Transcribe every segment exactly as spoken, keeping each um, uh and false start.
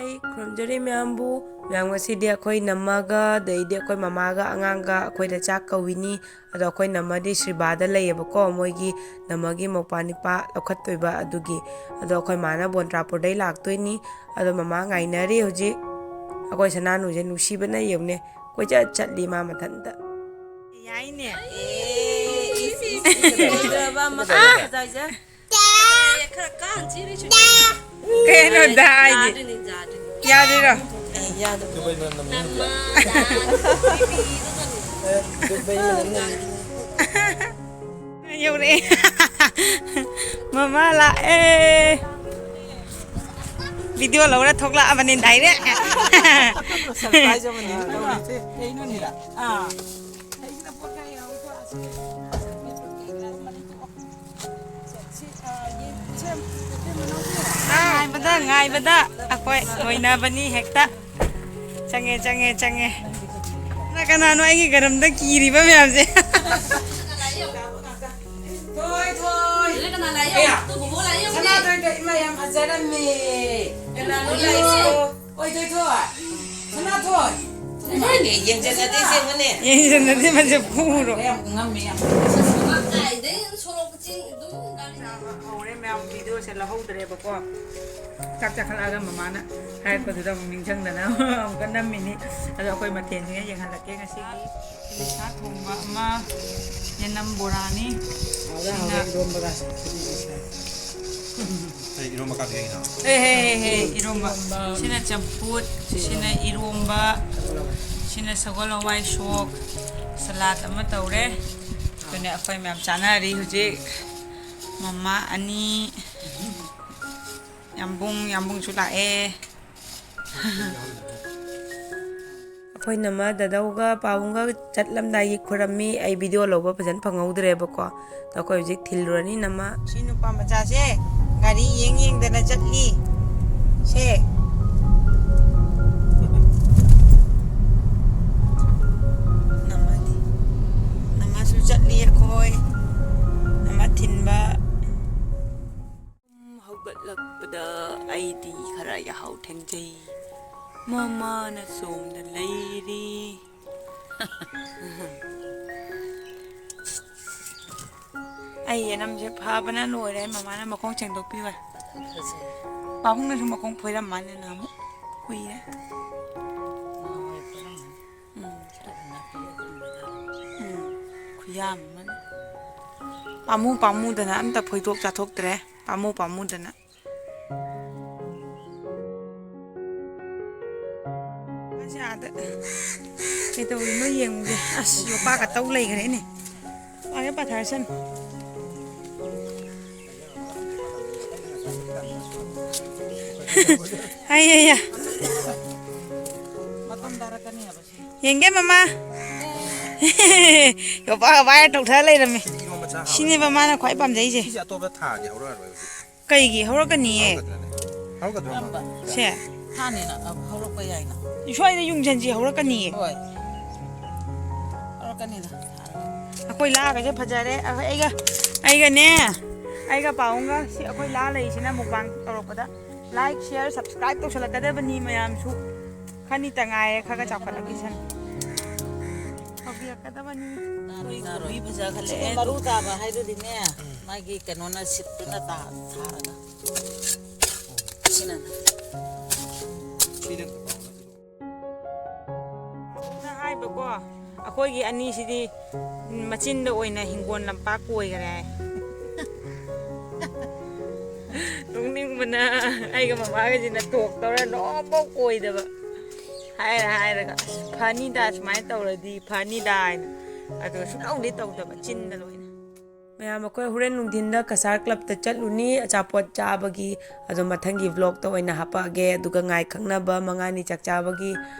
ꯑꯩ ꯈꯨꯔꯨꯝꯖꯔꯤ ꯃꯌꯥꯝꯕꯨ꯫ ꯃꯌꯥꯝ, ꯉꯁꯤꯗꯤ ꯑꯩꯈꯣꯏ ꯅꯝꯃꯒ, ꯑꯗꯩꯗꯤ ꯑꯩꯈꯣꯏ ꯃꯃꯥꯒ ꯑꯉꯥꯡꯒ ꯑꯩꯈꯣꯏꯗ ꯆꯥꯛ ꯀꯧꯏꯅꯤ꯫ ꯑꯗꯣ ꯑꯩꯈꯣꯏ ꯅꯝꯃꯗꯤ ꯁꯤꯕꯥꯗ ꯂꯩꯌꯦꯕꯀꯣ, ꯃꯣꯏꯒꯤ ꯅꯝꯃꯒꯤ ꯃꯧꯄ꯭ꯋꯥ ꯅꯤꯄꯥ ꯂꯧꯈꯠꯇꯣꯏꯕ ꯑꯗꯨꯒꯤ꯫ ꯑꯗꯣ ꯑꯩꯈꯣꯏ ꯃꯥꯅ ꯕꯣꯟꯇ꯭ꯔꯥꯄꯨꯔꯗꯩ ꯂꯥꯛꯇꯣꯏꯅꯤ꯫ ꯑꯗꯣ ꯃꯃꯥ ꯉꯥꯏꯅꯔꯤ ꯍꯧꯖꯤꯛ꯫ ꯑꯩꯈꯣꯏ ꯁꯅꯥꯅꯨꯁꯦ ꯅꯨꯡꯁꯤꯕꯅ ꯌꯦꯡꯉꯨꯅꯦ, ꯀꯣꯏꯆꯠ ꯆꯠꯂꯤ ꯃꯥ ꯃꯊꯟꯇ꯫ ꯌꯥꯏꯅꯦ꯫ ꯀꯩꯅꯣ ꯗꯥ ꯍꯥꯏꯗꯤ? ꯌꯥꯗ꯭ꯔꯤꯔꯣ? ꯌꯧꯔꯛꯑꯦ꯫ ꯃꯃꯥ ꯂꯥꯛꯑꯦ꯫ ꯚꯤꯗꯤꯑꯣ ꯂꯧꯔ ꯊꯣꯛꯂꯛꯑꯕꯅꯤ direct꯫ Surprise ꯑꯃꯅꯤ ꯇꯧꯔꯤꯁꯦ꯫ ꯀꯩꯅꯣꯅꯦ? ꯑꯥ꯫ ꯉꯥꯏꯕꯗ, ꯉꯥꯏꯕꯗ ꯑꯩꯈꯣꯏ ꯂꯣꯏꯅꯕꯅꯤ ꯍꯦꯛꯇ꯫ ꯆꯪꯉꯦ, ꯆꯪꯉꯦ, ꯆꯪꯉꯦ꯫ ꯀꯅꯥ ꯀꯅꯥꯅꯣ ꯑꯩꯒꯤ ꯒꯔꯝꯗ ꯀꯤꯔꯤꯕ ꯃꯌꯥꯝꯁꯦ? ꯊꯣꯏ, ꯊꯣꯏ꯫ ꯀꯅꯥ ꯂꯥꯛꯏ? ꯑꯌꯥ꯫ ꯇꯨ ꯕꯣꯕꯣ ꯂꯥꯛꯏ ꯌꯦꯡꯉꯨꯅꯦ꯫ ꯁꯅꯥꯊꯣꯏꯗꯣ ꯏꯃꯥ ꯌꯥꯝ ꯐꯖꯔꯝꯃꯦ꯫ ꯀꯅꯥꯅꯣ ꯂꯥꯛꯏꯁꯦ? ꯑꯣꯏ, ꯊꯣꯏ, ꯊꯣꯏ꯫ ꯁꯅꯥꯊꯣꯏ꯫ ꯏꯃꯥꯅꯦ, ꯌꯦꯡꯖꯟꯅꯗꯦ, ꯁꯦꯡꯕꯅꯦ꯫ ꯌꯦꯡꯖꯟꯅꯗꯦ, ꯃꯁꯦ ꯐꯨꯔꯣ꯫ ꯌꯥꯝ ꯉꯝꯃꯦ, ꯌꯥꯝ꯫ ꯀꯥꯏꯗꯩ ꯁꯣꯔꯣꯛ ꯆꯤꯡ ꯑꯗꯨꯝ ꯒꯥꯔꯤ ꯍꯧꯔꯦ ꯃꯌꯥꯝ, ꯚꯤꯗꯤꯑꯣꯁꯦ ꯂꯧꯍꯧꯗ꯭ꯔꯦꯕꯀꯣ꯫ ꯆꯥꯛ ꯆꯥꯈꯠꯂꯛꯑꯒ ꯃꯃꯥꯅ ꯍꯥꯏꯔꯛꯄꯗꯨꯗ ꯑꯃꯨꯛ ꯅꯤꯡꯁꯤꯡꯗꯅ ꯑꯃꯨꯛꯀ ꯅꯝꯃꯤꯅꯤ꯫ ꯑꯗꯣ ꯑꯩꯈꯣꯏ ꯃꯊꯦꯜꯁꯤꯅ ꯌꯦꯡꯍꯜꯂꯛꯀꯦ ꯉꯁꯤꯒꯤ꯫ ꯁꯥ ꯊꯣꯡꯕ ꯑꯃ, ꯌꯦꯅꯝ ꯕꯣꯔꯥꯅꯤ꯫ ꯍꯥꯎꯔꯦ, ꯁꯤꯅ ꯍꯥꯎꯔꯦ, ꯏꯔꯣꯝꯕꯒꯁꯦ꯫ ꯑꯩ ꯏꯔꯣꯝꯕ ꯀꯥꯞꯄꯤꯒꯦ ꯀꯩꯅꯣ? ꯍꯦ, ꯍꯦ, ꯍꯦ, ꯍꯦ, ꯏꯔꯣꯝꯕ꯫ ꯁꯤꯅ ꯆꯝꯐꯨꯠ, ꯁꯤꯅ ꯏꯔꯣꯝꯕ, ꯁꯤꯅ ꯁꯒꯣꯜ ꯍꯋꯥꯏ ꯁꯣꯛ, ꯁꯂꯥꯗ ꯑꯃ ꯇꯧꯔꯦ꯫ ꯑꯗꯨꯅꯦ ꯑꯩꯈꯣꯏ ꯃꯌꯥꯝ ꯆꯥꯅꯔꯤ ꯍꯧꯖꯤꯛ꯫ ꯃꯃꯥ ꯑꯅꯤ, ꯌꯥꯝꯕꯨꯡ, ꯌꯥꯝꯕꯨꯡꯁꯨ ꯂꯥꯛꯑꯦ꯫ ꯑꯩꯈꯣꯏ ꯅꯃ ꯗꯗꯧꯒ ꯄꯥꯕꯨꯡꯒ ꯆꯠꯂꯝꯗꯥꯏꯒꯤ ꯈꯨꯔꯝꯃꯤ꯫ ꯑꯩ ꯚꯤꯗꯤꯑꯣ ꯂꯧꯕ ꯐꯖꯅ ꯐꯪꯍꯧꯗ꯭ꯔꯦꯕꯀꯣ꯫ ꯑꯗꯣ ꯑꯩꯈꯣꯏ ꯍꯧꯖꯤꯛ ꯊꯤꯜꯂꯨꯔꯅꯤ ꯅꯃ꯫ ꯁꯤ ꯅꯨꯄꯥ ꯃꯆꯥꯁꯦ ꯒꯥꯔꯤ ꯌꯦꯡ ꯌꯦꯡꯗꯅ ꯆꯠꯂꯤ꯫ ꯁꯦ꯫ ꯅꯃꯗꯤ꯫ ꯅꯃꯁꯨ ꯆꯠꯂꯤ ꯑꯩꯈꯣꯏ꯫ ꯅꯃ ꯊꯤꯟꯕ꯫ ꯎꯝ, ꯍꯧ-, ꯍꯧꯒꯠꯂꯛꯄꯗ ꯑꯩꯗꯤ ꯈꯔ ꯌꯥꯍꯧ ꯊꯦꯡꯖꯩ꯫ ꯃꯃꯥꯅ ꯁꯣꯝꯗ ꯂꯩꯔꯤ꯫ ꯑꯩ ꯌꯦꯅꯝꯁꯦ ꯐꯕꯅ ꯂꯣꯏꯔꯦ꯫ ꯃꯃꯥꯅ ꯃꯈꯣꯡ ꯁꯦꯡꯗꯣꯛꯄꯤꯕ꯫ ꯄꯥꯕꯨꯡꯅꯁꯨ ꯃꯈꯣꯡ ꯐꯣꯏꯔꯝ ꯃꯥꯜꯂꯦ ꯅꯍꯥꯟꯃꯨꯛ꯫ ꯀꯨꯏꯔꯦ꯫ ꯎꯝ꯫ ꯎꯝ꯫ ꯈꯨꯌꯥꯝ ꯑꯃꯅꯤ꯫ ꯄꯥꯝꯃꯨ ꯄꯥꯝꯃꯨꯗꯅ ꯑꯝꯇ ꯐꯣꯏꯗꯣꯛ ꯆꯥꯊꯣꯛꯇ꯭ꯔꯦ꯫ ꯄꯥꯝꯃꯨ ꯄꯥꯝꯃꯨꯗꯅ꯫ ꯃꯥꯁꯦ ꯑꯥꯗ ꯀꯩꯗꯧꯔꯤꯅꯣ ꯌꯦꯡꯉꯨꯒꯦ꯫ ꯑꯁ, ꯌꯣꯄꯥꯛꯀ ꯇꯧ ꯂꯩꯈ꯭ꯔꯦꯅꯦ꯫ ꯄꯥꯒꯦ ꯄꯥꯊꯔꯁꯅꯨ꯫ ꯑꯩ, ꯑꯩ, ꯑꯩ꯫ ꯌꯦꯡꯒꯦ, ꯃꯃꯥ꯫ ꯌꯣꯄꯥꯛꯀ ꯄꯥꯏꯔ ꯇꯧꯊꯔ ꯂꯩꯔꯝꯃꯦ꯫ ꯁꯤꯅꯦꯕ ꯃꯥꯅ ꯈ꯭ꯋꯥꯏ ꯄꯥꯝꯖꯩꯁꯦ꯫ ꯁꯤꯁꯦ ꯑꯇꯣꯞꯄ ꯊꯥꯗꯤ ꯍꯧꯔꯛꯑꯔꯣꯏ ꯍꯧꯖꯤꯛ꯫ ꯀꯩꯒꯤ? ꯍꯧꯔꯛꯀꯅꯤꯌꯦ꯫ ꯍꯧꯔꯛꯀꯗ꯭ꯔꯥꯅꯦ? ꯍꯧꯔꯛꯀꯗ꯭ꯔꯣ, ꯃꯥ? ꯀꯔꯝꯕ? ꯁꯦ꯫ ꯊꯥꯅꯤꯅ, ꯑ, ꯍꯧꯔꯛꯄ ꯌꯥꯏꯅ꯫ ꯁ꯭ꯋꯥꯏꯗ ꯌꯨꯡꯖꯟꯁꯤ, ꯍꯧꯔꯛꯀꯅꯤꯌꯦ꯫ ꯍꯣꯏ꯫ ꯍꯧꯔꯛꯀꯅꯤꯗ꯫ ꯑꯩꯈꯣꯏ ꯂꯥꯒꯁꯦ ꯐꯖꯔꯦ꯫ ꯑꯩꯈꯣꯏ, ꯑꯩꯒ, ꯑꯩꯒꯅꯦ, ꯑꯩꯒ ꯄꯥꯎꯡꯒ ꯁꯤ ꯑꯩꯈꯣꯏ ꯂꯥ ꯂꯩꯁꯤꯅ mukbang ꯇꯧꯔꯛꯄꯗ like, share, subscribe ꯇꯧꯁꯜꯂꯛꯀꯗꯕꯅꯤ ꯃꯌꯥꯝꯁꯨ꯫ ꯈꯅꯤꯇ ꯉꯥꯏꯔꯦ, ꯈꯔ ꯈꯔ ꯆꯥꯎꯈꯠꯂꯛꯈꯤꯁꯅꯨ꯫ ꯇꯧꯕꯤꯔꯛꯀꯗꯕꯅꯤ꯫ ꯆꯥꯔꯣꯏ, ꯆꯥꯔꯣꯏ꯫ ꯀꯣꯕꯤ ꯐꯖꯈꯠꯂꯛꯑꯦ꯫ ꯁꯤꯒꯤ ꯃꯔꯨ ꯇꯥꯕ ꯍꯥꯏꯗꯨꯗꯤꯅꯦ, ꯎꯝ꯫ ꯃꯥꯒꯤ ꯀꯩꯅꯣꯅ ꯁꯤꯠꯇꯨꯅ ꯇꯥ-, ꯊꯥꯔꯒ꯫ ꯁꯤꯅ꯫ ꯁꯤꯅ ꯍꯥꯏꯕꯀꯣ, ꯑꯩꯈꯣꯏꯒꯤ ꯑꯅꯤꯁꯤꯗꯤ ꯃꯆꯤꯟꯗ ꯑꯣꯏꯅ ꯍꯤꯡꯒꯣꯜ ꯂꯝꯄꯥꯛ ꯀꯣꯏꯈꯔꯦ ꯍꯥꯏ꯫ ꯅꯣꯛꯅꯤꯡꯕꯅ ꯑꯩꯒ ꯃꯃꯥꯒꯁꯤꯅ talk ꯇꯧꯔ ꯅꯣꯡꯐꯥꯎ ꯀꯣꯏꯗꯕ꯫ ꯍꯥꯏꯔ ꯍꯥꯏꯔꯒ, "ꯑꯁ, ꯐꯅꯤꯗ, ꯁꯨꯃꯥꯏꯅ ꯇꯧꯔꯗꯤ ꯐꯅꯤꯗ" ꯍꯥꯏꯅ꯫ ꯑꯗꯣ ꯁꯨꯡꯇꯧꯗꯤ ꯇꯧꯗꯕ, ꯆꯤꯟꯗ ꯂꯣꯏꯅ꯫ ꯃꯌꯥꯝ, ꯑꯩꯈꯣꯏ ꯍꯣꯔꯦꯟ ꯅꯨꯡꯊꯤꯟꯗ ꯀꯁꯥꯔ clubꯇ ꯆꯠꯂꯨꯅꯤ, ꯑꯆꯥꯄꯣꯠ ꯆꯥꯕꯒꯤ꯫ ꯑꯗꯣ ꯃꯊꯪꯒꯤ vlogꯇ ꯑꯣꯏꯅ ꯍꯥꯄꯛꯑꯒꯦ꯫ ꯑꯗꯨꯒ ꯉꯥꯏ ꯈꯪꯅꯕ ꯃꯉꯥꯅꯤ ꯆꯥꯛ ꯆꯥꯕꯒꯤ,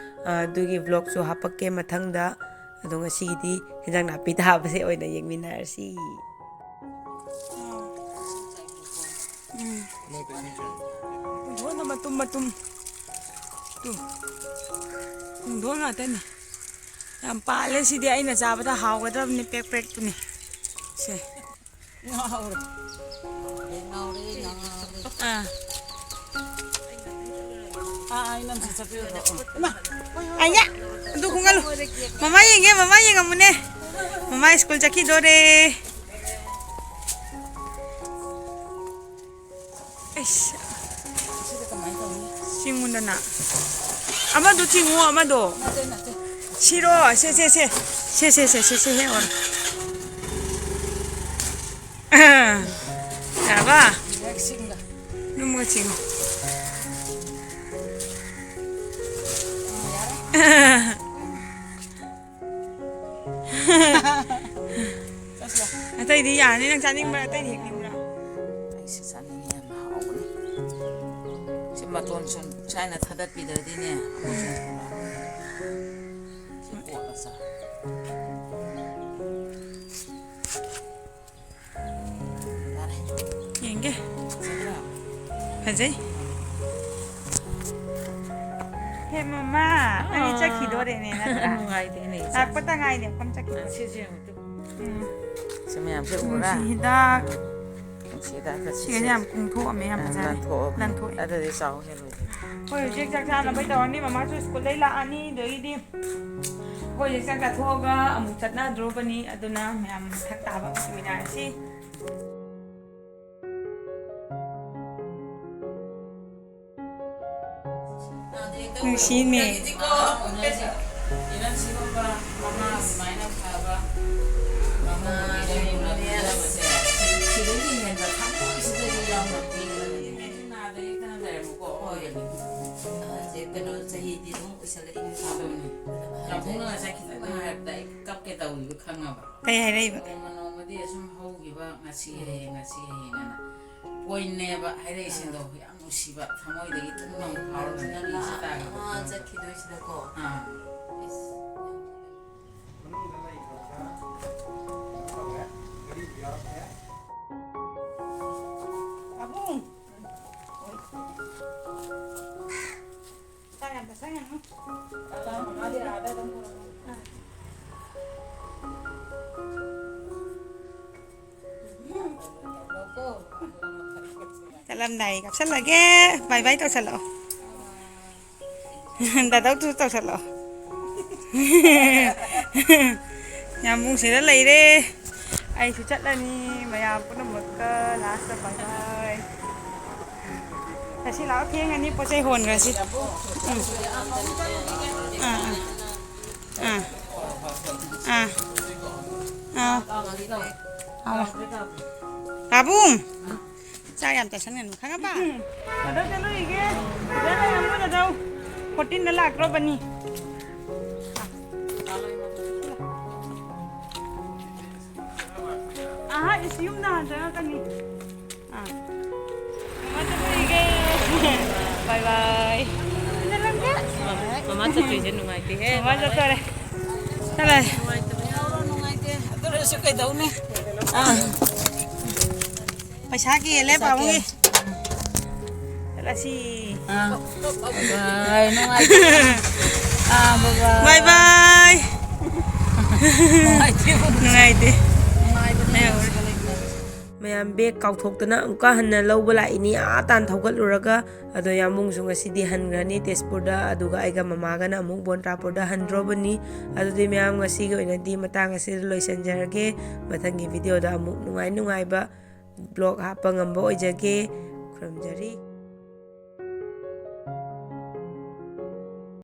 ꯑ, ꯑꯗꯨꯒꯤ vlogꯁꯨ ꯍꯥꯄꯛꯀꯦ ꯃꯊꯪꯗ꯫ ꯑꯗꯣ ꯉꯁꯤꯒꯤꯗꯤ ꯍꯦꯟꯖꯥꯡ ꯅꯥꯄꯤ ꯊꯥꯕꯁꯦ ꯑꯣꯏꯅ ꯌꯦꯡꯃꯤꯟꯅꯔꯁꯤ꯫ ꯎꯝ꯫ ꯄꯨꯡꯗꯣꯟꯗꯣ ꯃꯇꯨꯝ ꯃꯇꯨꯝ꯫ ꯇꯨ꯫ ꯄꯨꯡꯗꯣꯟ ꯉꯥꯛꯇꯅꯤ꯫ ꯌꯥꯝ ꯄꯥꯜꯂꯦ ꯁꯤꯗꯤ꯫ ꯑꯩꯅ ꯆꯥꯕꯗ ꯍꯥꯎꯒꯗꯕꯅꯤ, ꯄ꯭ꯔꯦꯛ ꯄ꯭ꯔꯦꯛꯇꯨꯅꯤ꯫ ꯁꯦ꯫ ꯉꯥꯎꯔꯦ꯫ ꯉꯥꯎꯔꯦ, ꯉꯥꯎꯔꯦ, ꯉꯥꯎꯔꯦ꯫ ꯑꯥ꯫ ꯑꯥ, ꯑꯥ, ꯑꯩ ꯅꯪꯁꯤ ꯆꯠꯄꯤꯔꯣ꯫ ꯏꯃꯥ꯫ ꯑꯌꯥ! ꯑꯗꯨ ꯈꯣꯡꯒꯜꯂꯨ꯫ ꯃꯃꯥ ꯌꯦꯡꯒꯦ, ꯃꯃꯥ ꯌꯦꯡꯉꯝꯃꯨꯅꯦ꯫ ꯃꯃꯥ ꯁ꯭ꯀꯨꯜ ꯆꯠꯈꯤꯗꯣꯔꯦ꯫ ꯑꯩꯁ꯫ ꯁꯤꯗ ꯀꯃꯥꯏꯅ ꯇꯧꯅꯤ? ꯆꯤꯡꯉꯨꯗꯅ꯫ ꯑꯃꯗꯨ ꯆꯤꯡꯉꯨ, ꯑꯃꯗꯣ꯫ ꯅꯠꯇꯦ, ꯅꯠꯇꯦ꯫ ꯁꯤꯔꯣ? ꯁꯦ, ꯁꯦ, ꯁꯦ꯫ ꯁꯦ, ꯁꯦ, ꯁꯦ, ꯁꯦ, ꯁꯦ, ꯍꯦꯛ ꯑꯣꯔ꯫ ꯑꯥ꯫ ꯌꯥꯔꯕ? ꯍꯦꯛ ꯆꯤꯡꯒ꯫ ꯑꯗꯨꯝꯒ ꯆꯤꯡꯉꯨ꯫ ꯑꯥ, ꯌꯥꯔꯦ꯫ ꯆꯠꯁꯤꯔ? ꯑꯇꯩꯗꯤ ꯌꯥꯅꯤ, ꯅꯪ ꯆꯥꯅꯤꯡꯕ꯭ꯔꯥ? ꯑꯇꯩꯗꯤ ꯍꯦꯛꯅꯤꯡꯕ꯭ꯔꯥ? ꯑꯩꯁꯨ ꯆꯥꯅꯤꯡꯉꯤ, ꯌꯥꯝ ꯍꯥꯎꯕꯅꯤ꯫ ꯁꯤ ꯃꯇꯣꯟ ꯁꯨꯝ ꯁꯥꯏꯅ ꯊꯥꯗꯠꯄꯤꯗ꯭ꯔꯗꯤꯅꯦ, ꯑꯃꯨꯛ ꯁꯨꯝ ꯊꯣꯛꯂꯛꯑꯅꯤ꯫ ꯁꯤ ꯀꯣꯠꯂ ꯆꯥ꯫ ꯌꯥꯔꯦ꯫ ꯌꯦꯡꯒꯦ꯫ ꯐꯖꯗ꯭ꯔꯥ? ꯐꯖꯩ꯫ ꯍꯦ ꯃꯃꯥ, ꯅꯪꯗꯤ ꯑꯥ꯫ ꯆꯠꯈꯤꯗꯣꯔꯦꯅꯦ, ꯅꯠꯇ꯭ꯔꯥ? ꯅꯨꯡꯉꯥꯏꯇꯦꯅꯦ, ꯏꯆꯥꯁꯦ꯫ ꯂꯥꯛꯄꯇ ꯉꯥꯏꯔꯤ, ꯃꯐꯝ ꯆꯠꯈꯤꯗꯣꯔꯦ꯫ ꯑꯥ, ꯁꯤꯁꯦ ꯌꯦꯡꯉꯨ ꯇꯨ꯫ ꯎꯝ꯫ ꯁꯤ ꯃꯌꯥꯝꯁꯦ ꯎꯕ꯭ꯔꯥ? ꯅꯨꯡꯁꯤ ꯍꯤꯗꯥꯛ꯫ ꯅꯨꯡꯁꯤ ꯍꯤꯗꯥꯛꯀ ꯁꯤꯒꯁꯦ ꯁꯤꯁꯦ꯫ ꯌꯥꯝ ꯀꯨꯡꯊꯣꯛꯑꯝꯃꯦ, ꯌꯥꯝ ꯑꯥ, ꯐꯖꯔꯦ꯫ ꯂꯟꯊꯣꯛꯑꯕꯅꯤ꯫ ꯂꯟꯊꯣꯛꯑꯦ꯫ ꯑꯗꯨꯗꯤ ꯆꯥꯎ ꯍꯦꯜꯂꯣꯏꯗꯣꯏꯅꯤ꯫ ꯑꯩꯈꯣꯏ ꯍꯧꯖꯤꯛ ꯆꯥꯛ ꯆꯥꯅꯕꯩ ꯇꯧꯔꯅꯤ, ꯃꯃꯥꯁꯨ ꯁ꯭ꯀꯨꯜꯗꯩ ꯂꯥꯛꯑꯅꯤ, ꯑꯗꯩꯗꯤ ꯑꯩꯈꯣꯏ ꯍꯧꯖꯤꯛ ꯆꯥꯛ ꯆꯥꯊꯣꯛꯑꯒ ꯑꯃꯨꯛ ꯆꯠꯅꯗ꯭ꯔꯣꯕꯅꯤ, ꯑꯗꯨꯅ ꯃꯌꯥꯝ ꯃꯊꯛ ꯇꯥꯕ ꯑꯣꯏꯅꯔꯁꯤ꯫ ꯅꯨꯡꯁꯤꯅꯦ꯫ ꯏꯔꯝ ꯁꯤꯒꯨꯝꯕ ꯃꯃꯥ ꯑꯗꯨꯃꯥꯏꯅ ꯐꯕ ꯃꯃꯥ ꯂꯩꯕꯁꯦ ꯁꯤꯗꯒꯤ ꯍꯦꯟꯕ ꯊꯃꯣꯏꯁꯤꯗꯗꯤ ꯌꯥꯝꯅ ꯄꯦꯟꯕꯅꯤ꯫ ꯅꯥꯗ ꯌꯦꯛꯇꯅ ꯂꯩꯔꯝꯃꯨꯀꯣ꯫ ꯍꯣꯏ꯫ ꯑꯍꯟꯁꯦ ꯀꯩꯅꯣ ꯆꯍꯤꯗꯤ ꯑꯗꯨꯝ ꯑꯣꯏꯁꯜꯂꯛꯏꯅꯤ꯫ ꯑꯗꯨꯅꯤ꯫ ꯑꯍꯟꯁꯦ ꯌꯥꯝ ꯄꯨꯛꯅꯤꯡ ꯉꯁꯥꯏ ꯈꯤꯇꯪ ꯍꯥꯏꯔꯕꯗ ꯑꯩ ꯀꯞꯀꯦ ꯇꯧꯔꯤꯗꯣ ꯈꯪꯉꯕ? ꯀꯩ ꯍꯥꯏꯔꯛꯏꯕ? ꯅꯣꯡꯃ ꯅꯣꯡꯃꯗꯤ ꯑꯁꯨꯝ ꯍꯧꯈꯤꯕ ꯉꯁꯤ ꯍꯌꯦꯡ, ꯉꯁꯤ ꯍꯌꯦꯡ ꯑꯅ ꯄꯣꯏꯟꯅꯦꯕ ꯍꯥꯏꯔꯛꯏꯁꯤꯡꯗꯣ꯫ ꯌꯥꯝ ꯅꯨꯡꯁꯤꯕ, ꯊꯃꯣꯏꯗꯒꯤ ꯊꯨꯝꯅ ꯑꯃꯨꯛ ꯐꯥꯎꯔꯒ ꯅꯨꯡꯁꯤꯕ ꯃꯥ ꯇꯥꯔꯒ ꯆꯠꯈꯤꯗꯣꯏꯁꯤꯗꯀꯣ꯫ ꯑꯥ꯫ ꯏꯁ, ꯌꯥꯝ ꯅꯨꯡꯉꯥꯏ꯫ ꯃꯅꯨꯡꯗ ꯂꯩꯈ꯭ꯔꯒ ꯀꯩꯅꯣ ꯇꯧꯔꯦ, ꯒꯥꯔꯤꯁꯨ ꯌꯥꯎꯔꯛꯇ꯭ꯔꯦ꯫ ꯄꯥꯕꯨꯡ! ꯆꯥꯛ ꯌꯥꯝ ꯆꯥꯁꯟꯒꯅꯨ꯫ ꯆꯥꯛ ꯂꯥꯝꯃꯒꯗꯤ ꯑꯥꯗ ꯑꯗꯨꯝ ꯄꯨꯔꯛꯑꯣ꯫ ꯑꯥ꯫ ꯆꯠꯂꯝꯗꯥꯏ ꯀꯥꯞꯁꯜꯂꯒꯦ꯫ ꯕꯥꯏ ꯕꯥꯏ ꯇꯧꯁꯜꯂꯛꯑꯣ꯫ ꯗꯥꯗꯧꯁꯨ ꯇꯧꯁꯜꯂꯛꯑꯣ꯫ ꯌꯥꯝꯕꯨꯡꯁꯤꯗ ꯂꯩꯔꯦ꯫ ꯑꯩꯁꯨ ꯆꯠꯂꯅꯤ ꯃꯌꯥꯝ ꯄꯨꯝꯅꯃꯛꯀ ꯂꯥꯁꯇ꯫ ꯕꯥꯏ ꯕꯥꯏ꯫ ꯉꯁꯤ ꯂꯥꯛꯑꯣ, ꯊꯦꯡꯉꯅꯤ, ꯄꯣꯠ ꯆꯩ ꯍꯣꯟꯈ꯭ꯔꯁꯤ꯫ ꯎꯝ꯫ ꯑꯥ, ꯑꯥ꯫ ꯑꯥ꯫ ꯑꯥ꯫ ꯑꯥ꯫ ꯑꯥ꯫ ꯄꯥꯕꯨꯡ! ꯆꯥꯛ ꯌꯥꯝ ꯆꯥꯁꯟꯒꯅꯨ, ꯈꯪꯉꯕ? ꯎꯝ꯫ ꯗꯥꯗꯧ ꯆꯠꯂꯨꯈꯤꯒꯦ꯫ ꯁꯤꯗ ꯂꯩꯔꯝꯃꯣ, ꯗꯥꯗꯧ꯫ ꯐꯣꯔꯇꯤꯟꯗ ꯂꯥꯛꯇ꯭ꯔꯣꯕꯅꯤ꯫ ꯑꯍꯥ, ꯏꯁ, ꯌꯨꯝꯗ ꯍꯥꯟꯅ ꯆꯪꯉꯛꯀꯅꯤ꯫ ꯑꯥ꯫ ꯃꯃꯥ ꯆꯠꯂꯨꯈꯤꯒꯦ꯫ ꯕꯥꯏ ꯕꯥꯏ꯫ ꯃꯃꯥ ꯆꯠꯇꯣꯏꯁꯦ ꯅꯨꯡꯉꯥꯏꯇꯦꯍꯦ꯫ ꯃꯃꯥ ꯆꯠꯇꯣꯔꯦ꯫ ꯆꯠꯂꯦ꯫ ꯅꯨꯡꯉꯥꯏꯇꯕ ꯌꯥꯎꯔꯣ, ꯅꯨꯡꯉꯥꯏꯇꯦ꯫ ꯑꯗꯨ ꯑꯣꯏꯔꯁꯨ ꯀꯩꯗꯧꯅꯤ? ꯑꯥ꯫ ꯄꯩꯁꯥ ꯀꯦꯜꯂꯦ ꯄꯥꯕꯨꯡꯒꯤ꯫ ꯆꯠꯂꯁꯤ꯫ ꯑꯥ꯫ ꯕꯥꯏ, ꯅꯨꯡꯉꯥꯏꯇꯦ꯫ ꯑꯥ, ꯕꯥꯏ ꯕꯥꯏ꯫ ꯕꯥꯏ ꯕꯥꯏ꯫ ꯅꯨꯡꯉꯥꯏꯇꯦ꯫ ꯅꯨꯡꯉꯥꯏꯇꯦ꯫ ꯅꯨꯡꯉꯥꯏꯕꯅꯦ꯫ ꯂꯩꯍꯧꯔꯦ꯫ ꯃꯌꯥꯝ ꯕꯦꯒ ꯀꯥꯎꯊꯣꯛꯇꯅ ꯑꯃꯨꯛꯀ ꯍꯟꯅ ꯂꯧꯕ ꯂꯥꯛꯏꯅꯤ, ꯑꯥ ꯇꯥꯟ ꯊꯧꯒꯠꯂꯨꯔꯒ꯫ ꯑꯗꯣ ꯌꯥꯝꯕꯨꯡꯁꯨ ꯉꯁꯤꯗꯤ ꯍꯟꯈ꯭ꯔꯅꯤ ꯇꯦꯖꯄꯨꯔꯗ, ꯑꯗꯨꯒ ꯑꯩꯒ ꯃꯃꯥꯒꯅ ꯑꯃꯨꯛ ꯕꯣꯟꯇ꯭ꯔꯥꯄꯨꯔꯗ ꯍꯟꯗ꯭ꯔꯣꯕꯅꯤ꯫ ꯑꯗꯨꯗꯤ ꯃꯌꯥꯝ, ꯉꯁꯤꯒꯤ ꯑꯣꯏꯅꯗꯤ ꯃꯇꯥꯡ ꯑꯁꯤꯗ ꯂꯣꯏꯁꯤꯟꯖꯔꯒꯦ꯫ ꯃꯊꯪꯒꯤ ꯚꯤꯗꯤꯑꯣꯗ ꯑꯃꯨꯛ ꯅꯨꯡꯉꯥꯏ ꯅꯨꯡꯉꯥꯏꯕ ꯕ꯭ꯂꯣꯒ ꯍꯥꯞꯄ ꯉꯝꯕ ꯑꯣꯏꯖꯒꯦ꯫ ꯈꯨꯔꯨꯝꯖꯔꯤ꯫